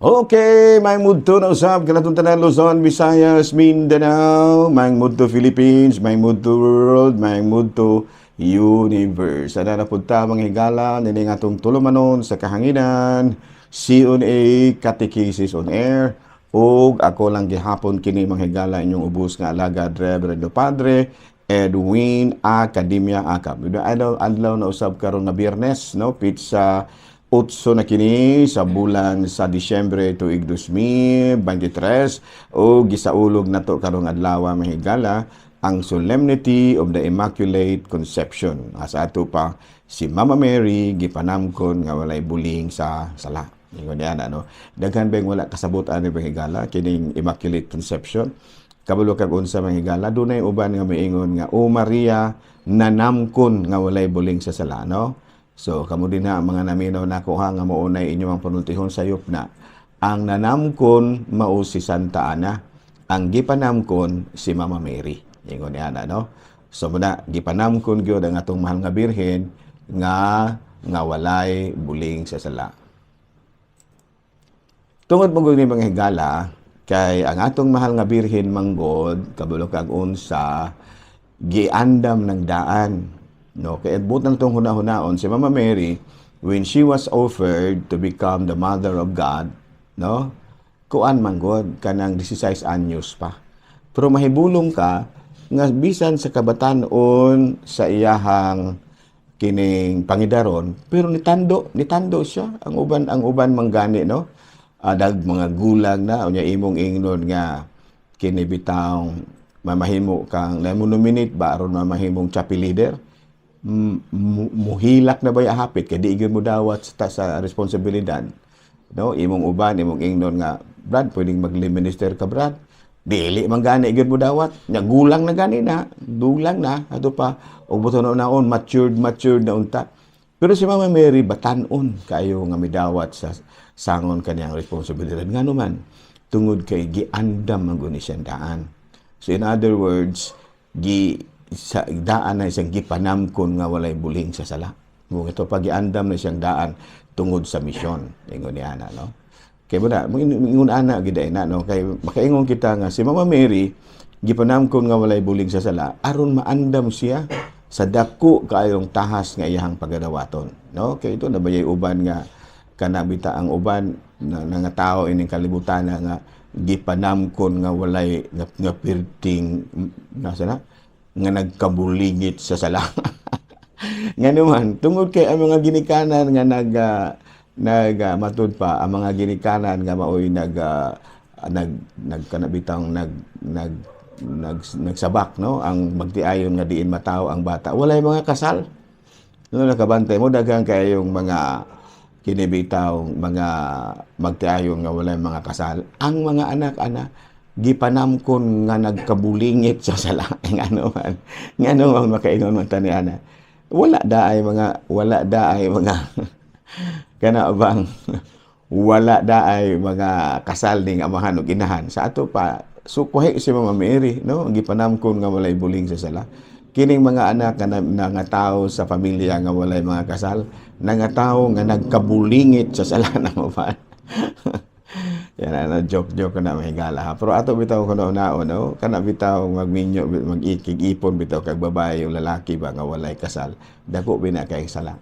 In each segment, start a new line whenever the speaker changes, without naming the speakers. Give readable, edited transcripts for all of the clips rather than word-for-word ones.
Okay, maayong udto na usab kanatong tanan, Luzon, Visayas, Mindanao, maayong udto Philippines, maayong udto world, maayong udto universe. Ana na pud ta, mga higala, nining atong tulumanon sa kahanginan, C&A Catechesis on Air, ug ako lang gihapon kini, mga higala, inyong ubos nga alagad, Reverendo Padre Edwin Academia Acab. Adlaw adlaw na usab karon nga Biyernes, no, petsa 8 na kini sa bulan sa Disyembre tuig 2023 o gisaulog nato karong adlaw, mga higala, ang Solemnity of the Immaculate Conception. Sa ato pa si Mama Mary gipanamkon nga walay buling sa sala. Ingon niya ano, daghan bang wala kasabot ani, mga higala, kining Immaculate Conception? Kabalo kag unsa, mga higala? Dunay uban nga miingon nga, "O Maria, nanamkon nga walay buling sa sala," no? So, kamo din na mga naminaw nako ha, nga maunay inyo ang panultihon sayop na. Ang nanamkon mao si Santa Ana. Ang gipanamkon si Mama Mary. Ingon niya na, no? So, muna, gipanamkon gyud ang atong mahal nga Birhen nga nga walay buling sa sala. Tungod mo ni, mga higala, kay ang atong mahal nga Birhen manggod, kabalo kag unsa, giandam ng daan. No, kay buot nang tong huna-hunaon si Mama Mary when she was offered to become the mother of God, no? Kuan man gud, kanang 16 anyos pa. Pero mahibulong ka nga bisan sa kabatan-on sa iyahang kining pangidaron, pero nitando, nitando siya. Ang uban manggani, no? Adag mga gulang na unya imong ingnon nga kini bitawng mamahimo kang na nominate ba aron mamahimong chapel leader, muhilak na ba hapit kay di gyud mo dawat sa responsibilidad, no? Imong uban, imong ingnon nga, "Brad, pwedeng mag-minister ka, Brad." Dili man gani gyud mo dawat nya, gulang na gani na, dulang na ato pa og buto na naon, matured matured na unta. Pero si Mama Mary batan-on kayo nga midawat sa sangon kaniyang responsibilidad. Ngano man? Tungod kay giandam man guni siyang daan. So in other words, gi sa daan na siyang gipanamkon nga walay buling sa sala. Kung ito pag giandam na siyang daan tungod sa misyon. Ingon niya ana, no? Kay mo ingon ana gid na, no, kay makaingon kita nga si Mama Mary gipanamkon nga walay buling sa sala aron maandam siya sa dako kaayong tahas nga iyahang pagadawaton, no? Kay ito nabayay uban nga kana bita ang uban na nga tao ining kalibutan na nga gipanamkon nga walay nga perting nasa na nga nagkabulingit sa sala. Nga naman, tungod kay ang mga ginikanan nga nag nag matud pa ang mga ginikanan nga maoy nag nag nagkanabitang nag nag nag nagsabak, no, ang magtiayon nga diin matawo ang bata walay mga kasal, no? Nakabantay mo daghan kayong mga kinibitaw mga magtiayon nga walay mga kasal, ang mga anak ana gipanamkon nga nagkabulingit sa sala. Ngano man makaingon man tani ana, wala daay mga kana bang wala daay mga kasal ning amahan ug inahan sa ato pa. So kuhi si Mama Mary, no, gipanamkon nga walay buling sa sala. Kining mga anak nga na nga tao sa pamilya nga walay mga kasal, na nga tao nga nagkabulingit sa sala na mo ba. Yan na, joke joke na, mahigala ha. Pero ato bitaw kuno naon, no, kana bitaw magminyo, mag-ikig ipon bitaw kag babae o lalaki ba nga walay kasal, dako bina kay sala,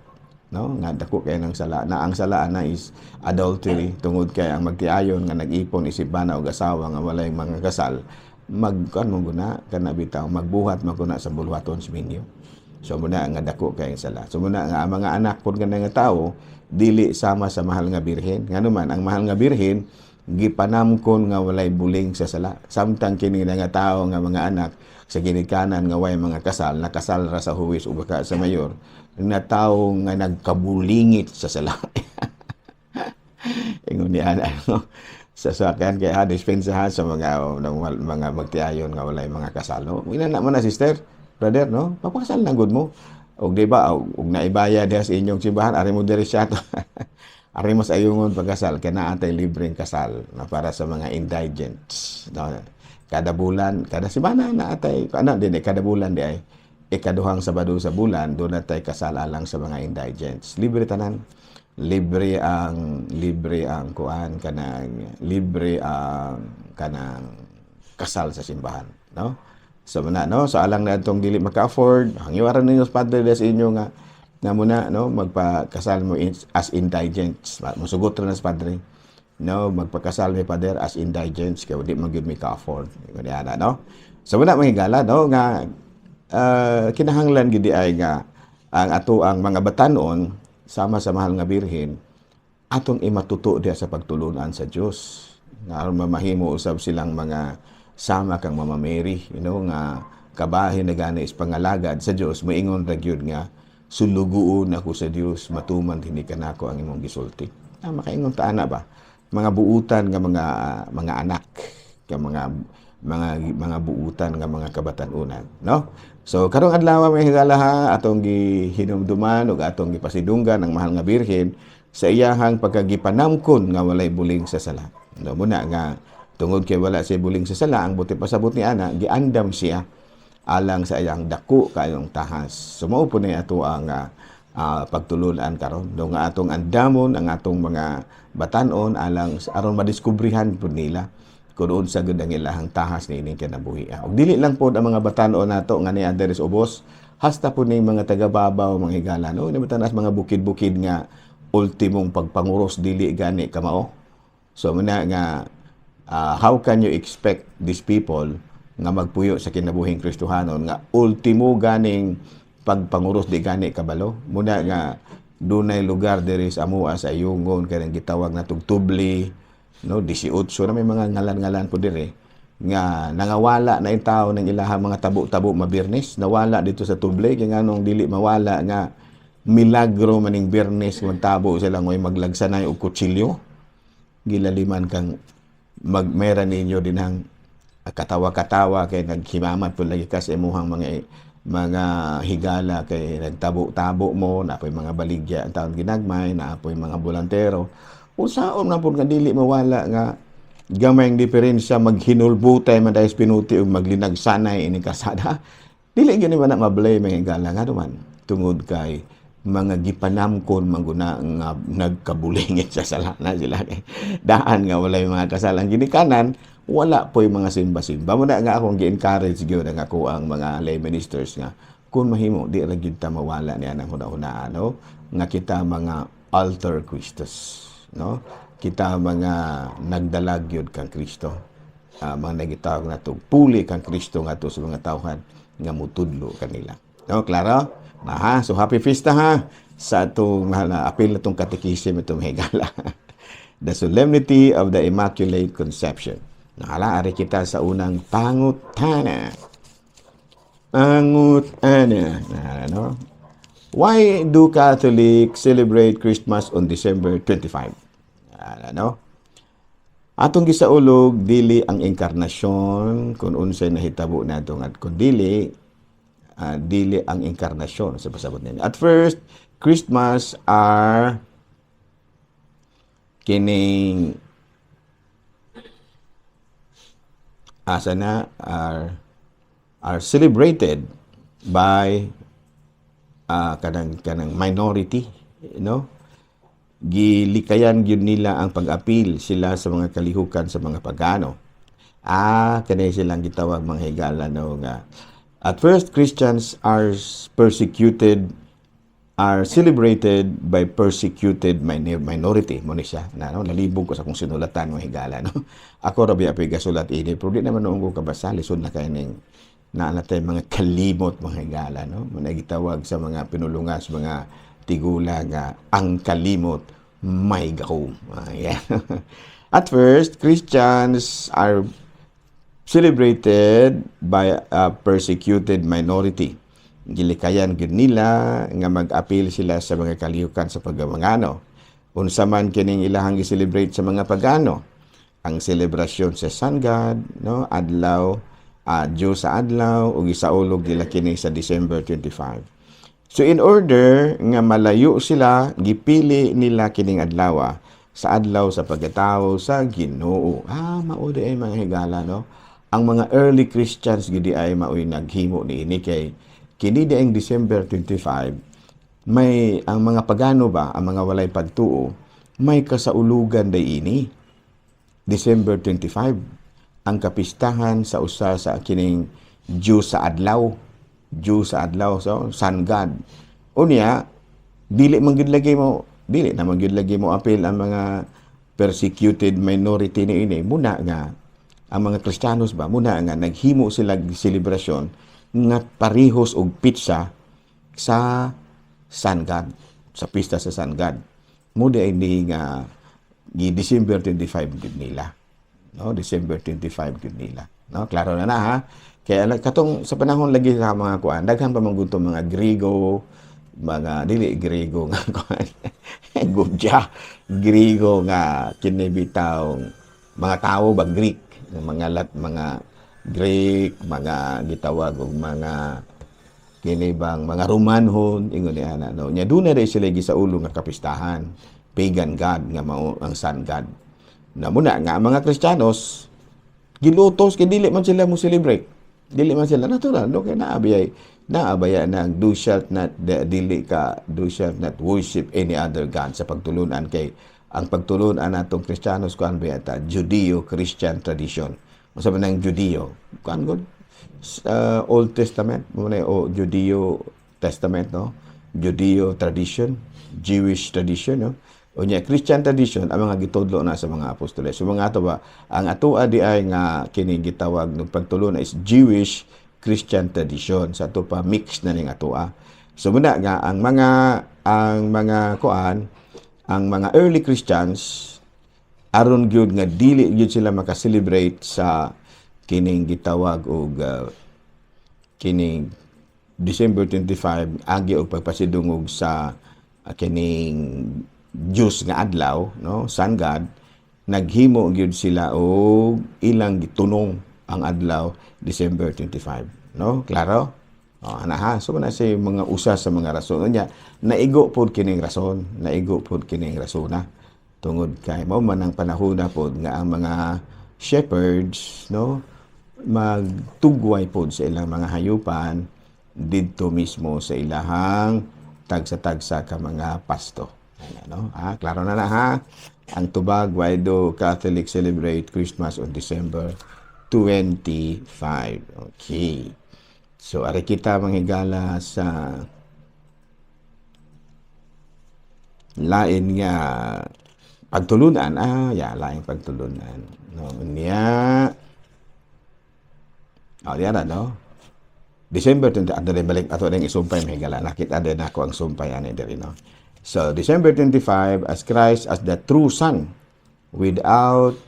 no? Nga dako kay ng sala na ang sala na is adultery, tungod kay ang magtiayon nga nag-ipon isip bana og asawa nga walay mga kasal, mag kan mo guna kana bitaw magbuhat man kuna sa buluhaton sa minyo. So muna nga dako kay sala. So muna nga ang mga anak pud nga tawo dili sama sa mahal nga Birhen. Ngano man, ang mahal nga Birhen gipanamkon nga walay buling sa sala. Samtang kini nga tawo nga mga anak sa ginikanan nga way mga kasal, nakasal ra sa huwis o baka sa mayor, na tawo nga nagkabulingit sa sala. Ingon ni ana, no? Sa sakyan kay ha, dispensa ha sa mga magtiayon nga walay mga kasal, no? Ina na man na, sister, brother, no? Papakasal na gud mo. Og di ba og naibaya diha sa inyong simbahan, ari mo diri siya to. Ari mo sa ayungon pagkasal kay naa tay libreng kasal na para sa mga indigents. No? Kada bulan, kada semana naa tay ano din eh, kada bulan di ay ikaduhang Sabado sa bulan, doon natay kasal alang sa mga indigents. Libre tanan. Libre ang kuan, kanang libre ang kanang kasal sa simbahan, no? So muna, no, so alang na atong dili maka-afford, hangyoaran ninyo sa padre sa inyo nga nga muna, no, magpakasal mo as indigents. Musugot ra na sa padre, no, magpakasal mi, pader, as indigents kay di man gyud mi ka-afford. Ana, no? So muna, mga higala, no, nga kinahanglan gid ay nga ang ato ang mga batanon sama sa mahal nga Birhen atong imatuto diha sa pagtulunan sa Dios nga aron mamahimo usab silang mga sama kang Mama Mary nga kabahin na gani is pangalagad sa Dios, moingon ra gyud nga sulugoon ako sa Dios, matuman dinhi kanako ang imong gisulti. Ah, makaingon ta ana ba? Mga buutan nga mga anak, nga mga buutan nga mga kabatan-unan, no? So karong adlaw, mga higala ha, atong gihinumduman ug atong gipasidunggan ang mahal nga Birhen sa iyahang pagkagipanamkon nga walay buling sa sala. No, muna nga tungod kay wala siya buling sa sala, ang buti pasabot ni ana, giandam siya alang sa iyang dako kayong tahas. So mao po ni ato ang pagtulunan karon. No, nga atong andamon ang atong mga batanon alang aron madiskubrihan pud nila kung unsa gud ang ilahang tahas niining kinabuhi. Ug dili lang pod ang mga batan-on nato nga niya diri sa ubos, hasta po ning mga taga-babaw, mga higala, no, ni mga bukid-bukid nga ultimong pagpanguros dili gani kamao. So muna nga how can you expect these people nga magpuyo sa kinabuhing Kristohanon nga ultimo ganing pagpanguros di gani kabalo? Muna nga dunay lugar diri sa amoa sa Ayungon kanang gitawag na tugtubli, no, 18 na may mga ngalan-ngalan po dire nga nangawala na yung tao ng ilahang mga tabo-tabo mabirnes, nawala dito sa tubli. Kay nganong dili mawala nga milagro maning Biyernes, magtabo sila ngoy maglagsanay og kutsilyo, gilaliman kang magmera ninyo dinhang katawa-katawa kay naghimamat po lagi ka sa imuhang mga higala kay nagtabo-tabo mo na apoy mga baligya ang taon ginagmay na apoy mga bolantero. Unsaon na pud nga dili mawala nga gamay ang diferensya maghinulbutay man dahil pinuti ug maglinagsanay ini kasada? Dili gani man na ma-blame, mga higala, nga duman tungod kay mga gipanamkon mangguna nga nagkabulingit sa sala na sila kay daan nga walay mga kasalang ginikanan, wala po'y mga simba-simba. Muna nga akong gi-encourage gyud ang ako ang mga lay ministers nga kung mahimo di ra gyud ta mawala niya ng huna-hunaan, no, nga kita mga alter Christus, no, kita mga nagdalag gyud kang Kristo, mga nagitawag nato puli kang Kristo ngadto sa mga tawhan nga mutudlo kanila, no? Klaro na ha? So happy fiesta ha sa atong mahal na apil na tong katekisim itong higala, the Solemnity of the Immaculate Conception. Nakala, ari kita sa unang pangutana. Pangutana. Ano? Why do Catholics celebrate Christmas on December 25? Ano? Atong gisaulog dili ang inkarnasyon kung unsay nahitabo nato nga kun dili dili ang inkarnasyon sa pasabot ninyo. At first, Christmas are kining asa na are celebrated by kanang minority, no? Gilikayan gyud nila ang pag-apil sila sa mga kalihukan sa mga pagano. Ah, kani silang gitawag, mga higala, no, nga at first Christians are persecuted, are celebrated by persecuted minority mo ni siya na, no? Nalibog ko sa akong sinulatan, mga higala, no? Ako ra biya gasulat ini pero di naman noong ko kabasa. Lisod na kay ning naa na tay mga kalimot, mga higala, no? Mo gitawag sa mga pinulungas, mga tigula nga ang kalimot may gahom. Ayan. At first, Christians are celebrated by a persecuted minority. Gilikayan gyud nila nga mag-apil sila sa mga kalihukan sa pagmangano. Unsa man kining ilahang gi-celebrate sa mga pagano? Ang selebrasyon sa Sun God, no, adlaw, Diyos sa adlaw ug gisaulog nila kini sa December 25. So in order nga malayo sila, gipili nila kining adlaw sa adlaw sa pagkatao sa Ginoo. Ah, mao di ay, mga higala, no? Ang mga early Christians gidi ay maoy naghimo niini kay kini di ang December 25. May ang mga pagano ba, ang mga walay pagtuo, may kasaulugan day ini. December 25, ang kapistahan sa usa sa kining Diyos sa adlaw. Diyos sa adlaw, so sun god. Unya, dili na man gyud lagi mo apil ang mga persecuted minority ni ini. Muna nga ang mga Kristiyanos ba, muna nga naghimo sila og selebrasyon nga parihos og petsa sa sun god, sa pista sa sun god. Mo di ay ni nga gi December 25 gyud nila. No, December 25 gyud nila. No, klaro na na ha. Kaya katong sa panahon lagi sa mga kuan, daghan pa man gud to mga Grigo, mga dili Grigo nga kuan. Gudya, Grigo nga kini bitaw mga tao ba, Greek, mga Greek, mga gitawag og mga kini bang mga Romanhon, ingon ni ana, no. Nya duna rin sila gisaulo nga kapistahan, pagan god nga mao ang sun god. Na muna nga ang mga Kristiyanos gilutos kay dili man sila mo celebrate. Dili man sila natural, no, kay naabaya na do shalt not dili ka do shalt not worship any other god sa pagtulunan, kay ang pagtulunan natong Kristiyanos kuan ba yata, Judeo-Christian tradition. Unsa man ang Judeo? Kuan gud, Old Testament mo na o Judeo Testament, no, Judeo tradition, Jewish tradition, no. Unya Christian tradition ang mga gitudlo na sa mga apostoles. So mga ato ba, ang atoa di ay nga kini gitawag ng pagtulon is Jewish Christian tradition. Sa ato pa, mix na ning atoa. So muna nga ang mga kuan, ang mga early Christians, aron gyud nga dili gyud sila maka-celebrate sa kining gitawag og kining December 25 agi og pagpasidungog sa kining Diyos nga adlaw, no, sun god, naghimo gyud sila og ilang gitunong ang adlaw December 25, no. Klaro, oh, ana ha. So na say mga usa sa mga rason. Unya naigo pod kining rason, naigo pod kining rasona tungod kay mao man ang panahon na pod nga ang mga shepherds, no, magtugway pod sa ilang mga hayupan didto mismo sa ilahang tagsa-tagsa ka mga pasto. Ano? Ah, klaro na na ha. Ang tubag, why do Catholic celebrate Christmas on December 25? Okay. So, ari kita, mga higala, sa lain nga pagtulunan. Ah, ya, lain pagtulunan. No, niya. Oh, diyan na, no? December 20, ato din balik, ato din isumpay, mga higala. Nakita din ako ang sumpay ani diri, no? So, December 25, as Christ as the true sun, without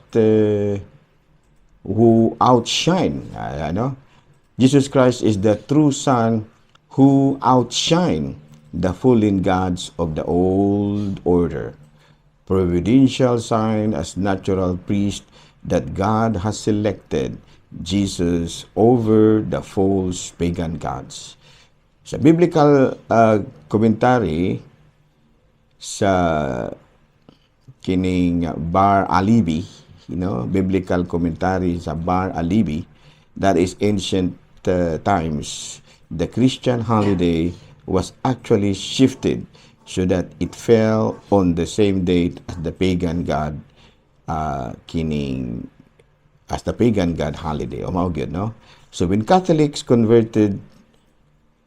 who outshine, ano? Jesus Christ is the true sun who outshine the fallen gods of the old order. Providential sign as natural priest that God has selected Jesus over the false pagan gods. Sa biblical commentary sa kining Bar Alibi, biblical commentary sa Bar Alibi, that is ancient times, the Christian holiday was actually shifted so that it fell on the same date as the pagan god kining as the pagan god holiday. O mao gyud, no? So when Catholics converted,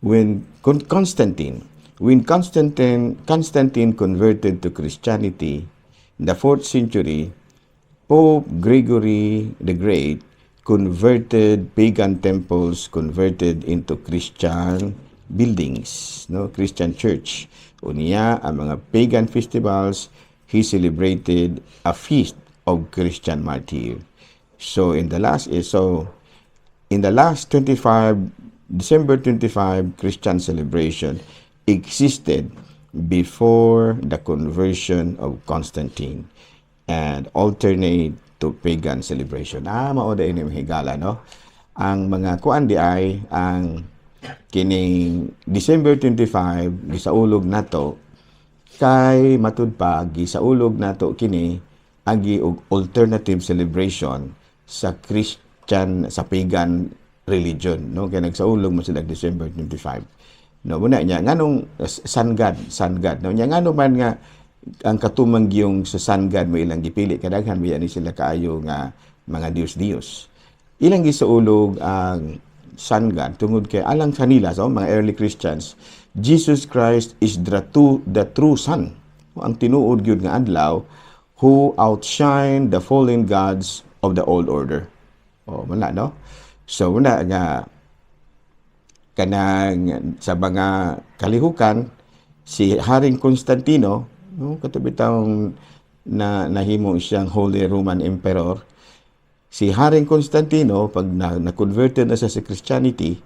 when Constantine converted to Christianity in the 4th century, Pope Gregory the Great converted pagan temples converted into Christian buildings, no, Christian church. Unya ang mga pagan festivals, he celebrated a feast of Christian martyr. So in the last 25 December 25 Christian celebration existed before the conversion of Constantine and alternate to pagan celebration. Ah, mao da ini, higala, no? Ang mga kuan di ay ang kining December 25 gisaulog nato kay matud pa gisaulog nato kini agi og alternative celebration sa Christian, sa pagan religion, no, kay nagsaulog man sila December 25. No, muna niya nganong sun god, sun god. No, nya ngano man nga ang katumang yung sa sun god mo ilang gipili, kadaghan biya ni sila kaayo nga mga Diyos-Diyos. Ilang gisaulog ang sun god tungod kay alang kanila, so mga early Christians, Jesus Christ is the true sun. Ang tinuod gyud nga adlaw who outshine the fallen gods of the old order. Oh, wala, no? So wala nga kanang sa mga kalihukan si Haring Constantino, no, kato bitawng na nahimo siyang Holy Roman Emperor. Si Haring Constantino, pag na converted na siya sa Christianity,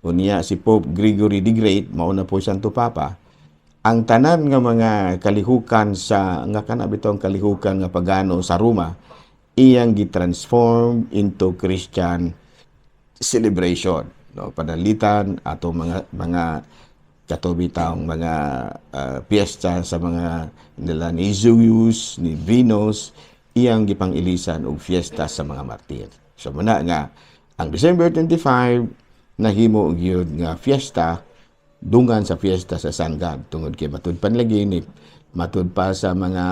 unya si Pope Gregory the Great mao na po Santo Papa, ang tanan nga mga kalihukan sa nga kana bitawng kalihukan nga pagano sa Roma, iyang gitransform into Christian celebration, no? Panalitan ato mga kato bitawng mga piyesta sa mga nila ni Zeus, ni Venus, iyang gipang-ilisan og fiesta sa mga martir. So muna nga ang December 25 nahimo gyud nga fiesta dungan sa fiesta sa Sun God tungod kay matud pa lagi ni matud pa sa mga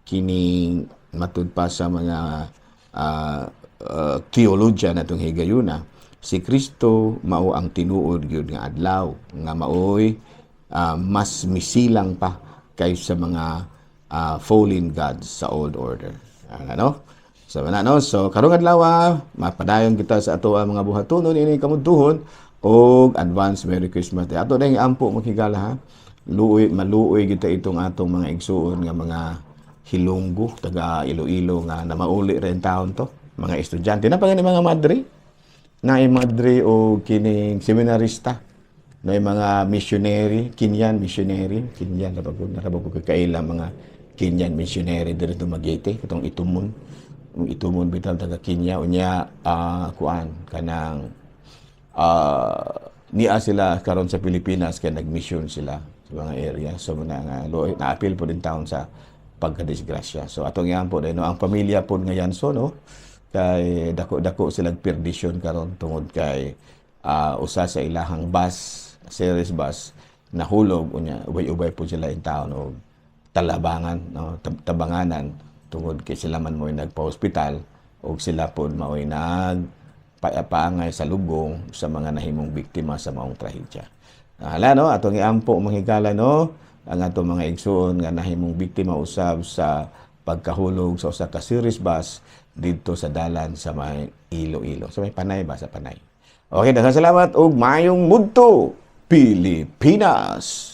kining matud pa sa mga theologian atong higayuna, si Kristo mao ang tinuod gyud nga adlaw nga maoy mas misilang pa kaysa mga fallen gods sa old order. Ano? So ana, no? So karong adlaw, mapadayon kita sa ato ang mga buhatonon ini kamudtuhon og advance Merry Christmas. Ato dayong ampo, mga higala, ha. Luoy, maluoy kita itong atong mga igsuon nga mga Hilonggo, taga Iloilo nga namauli rin taon to. Mga estudyante na pa gani, mga madre na madre o kining seminarista na mga missionary, Kenyan missionary, Kenyan na ko kaila mga Kenyan missionary diri Dumaguete, katong Itumon. Ang Itumon bitaw taga Kenya, unya kuan kanang niya sila karon sa Pilipinas kay nag-mission sila sa mga area. So na nga luoy, naapil po din taon sa pagkadisgrasya. So atong yan po no, ang pamilya po nga Yanso, no, kay dako-dako silang perdisyon karon tungod kay usa sa ilahang bus, series bus, nahulog, unya ubay-ubay po sila in taon og talabangan, no, tabanganan tungod kay sila man mo'y nagpa-hospital og sila po mao'y nag paangay sa lugong sa mga nahimong biktima sa maong trahedya. Hala, no, atong iampo, mga higala, no, ang atong mga igsuon nga nahimong biktima usab sa pagkahulog sa usa ka series bus didto sa dalan sa may Iloilo. Sa may Panay ba, sa Panay. Okay, daghang salamat ug maayong mudto, Pilipinas.